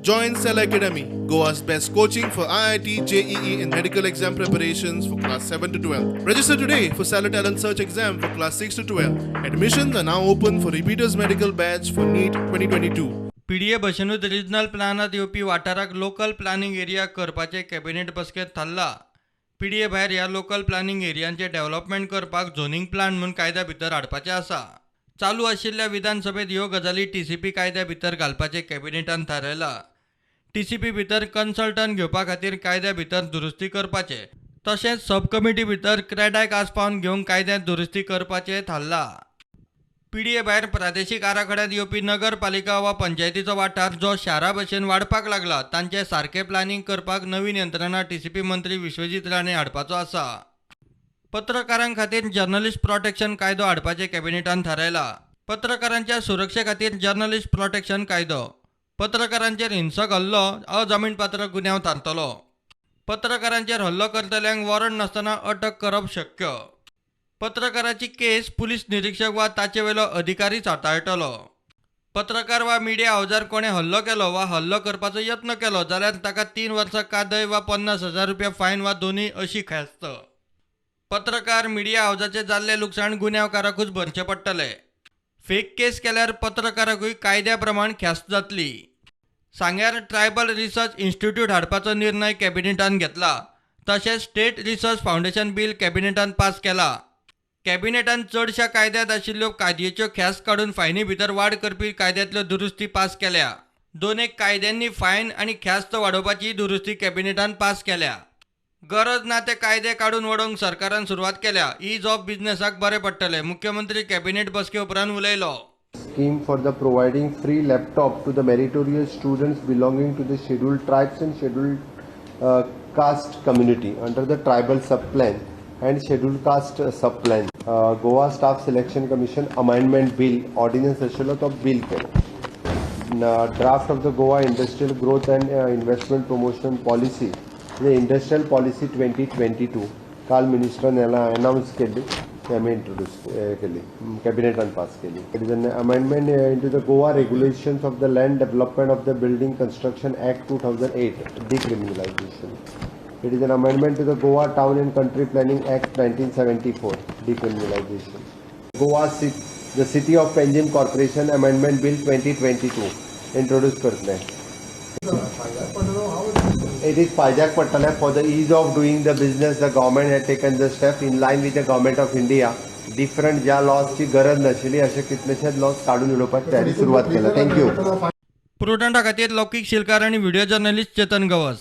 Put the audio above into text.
Join Cell Academy, Goa's best coaching for IIT, JEE, and medical exam preparations for class 7 to 12. Register today for Stellar Talent Search exam for class 6 to 12. Admissions are now open for repeaters medical batch for NEET 2022. PDA भशेनूच regional प्लानांत येवपी वाठाराक local planning area करपाचें cabinet बसकेंत थारलां. PDA भायर ह्या local planning एरियांचें development करपाक zoning plan म्हूण कायद्या भितर हाडपाचें आसा. चालू आशिल्ल्या विधानसभेत ह्यो गजाली टीसीपी कायद्या भितर घालपाचें कॅबिनेटान थारायलां. टीसीपी भितर कन्सल्टंट घेवपा खातीर कायद्या भितर दुरुस्ती करपाचें, तशेंच सब कमिटी भितर क्रेडायक आसपावन घेवंक कायद्यांत दुरुस्ती करपाचें थारलां. पीडीए भायर प्रादेशीक आराखड्यांत येवपी नगरपालिका वा पंचायतीचो वाठार जो शारा भशेन वाडपाक लागला तांचें सारकें प्लानिंग करपाक नवीन यंत्रणा टीसीपी मंत्री विश्वजीत राणे हाडपाचो आसा. पत्रकारां खातीर जर्नलिस्ट प्रोटेक्शन कायदो हाडपाचें कॅबिनेटान थारायलां. पत्रकारांच्या सुरक्षे खातीर जर्नलिस्ट प्रोटेक्शन कायदो. पत्रकारांचेर हिंसक हल्लो अजामीनपात्र गुन्यांव थारतलो. पत्रकारांचेर हल्लो करतल्यांक वॉरंट नासतना अटक करप शक्य. पत्रकाराची केस पुलीस निरीक्षक वा ताचे वयलो अधिकारीच हाताळटलो. पत्रकार वा मिडिया हावजार कोणें हल्लो केलो वा हल्लो करपाचो यत्न केलो जाल्यार ताका 3 वर्सां कादय वा 50,000 रुपया फायन वा दोनूय अशी ख्यास्त. पत्रकार मिडिया हावजाचें जाल्लें लुकसाण गुन्यांवकाराकूच भरचें पडटलें. फेक केस केल्यार पत्रकाराकूय कायद्या प्रमाण ख्यास्त जातली. सांग्यार ट्रायबल रिसर्च इन्स्टिट्यूट हाडपाचो निर्णय कॅबिनेटान घेतला. तशेंच स्टेट रिसर्च फावंडेशन बील कॅबिनेटान पास केला. कॅबिनेटान चडश्या कायद्यांत आशिल्ल्यो कादयेच्यो ख्यास्त काडून फायनी भितर वाड करपी कायद्यांतल्यो दुरुस्ती पास केल्या. दोन एक कायद्यांनी फायन आनी ख्यास्त वाडोवपाची दुरुस्ती कॅबिनेटान पास केल्या. गरज ना ते कायदे काडून वडोवंक सरकारान सुरवात केल्या. ईज ऑफ बिझनेसाक बरें पडटलें, मुख्यमंत्री कॅबिनेट बसके उपरांत उलयलो. Scheme for the providing free laptop to the meritorious students belonging to the scheduled tribes and scheduled caste community under the tribal sub plan and scheduled caste sub plan. Goa Staff Selection Commission Amendment Bill Ordinance आशिल्लो तो bill केलो. Draft of the Goa Industrial Growth and Investment Promotion Policy, म्हणजे Industrial Policy 2022, काल मिनिस्टरान अनावन्स केल्ली, ती आमी introduce केली, कॅबिनेटान pass केली. It is an amendment into the Goa Regulations of the Land Development of the Building Construction Act 2008, decriminalization. It is an amendment to the Goa Town and Country Planning Act 1974, decriminalization. Goa the City of Panjim Corporation Amendment Bill 2022 introduce करतले. It is फायद्याक पडटलें. For the ease of doing the business, the government had taken the step in line with the Government of India. Different ज्या लॉजची गरज नाशिल्ली अशे कितलेशेच lodge काडून उडोवपाक तयारी सुरवात केल्या. Thank you. प्रुडंटा खातीर लौकीक शिलकार आनी व्हिडिओ जर्नलिस्ट चेतन गवस.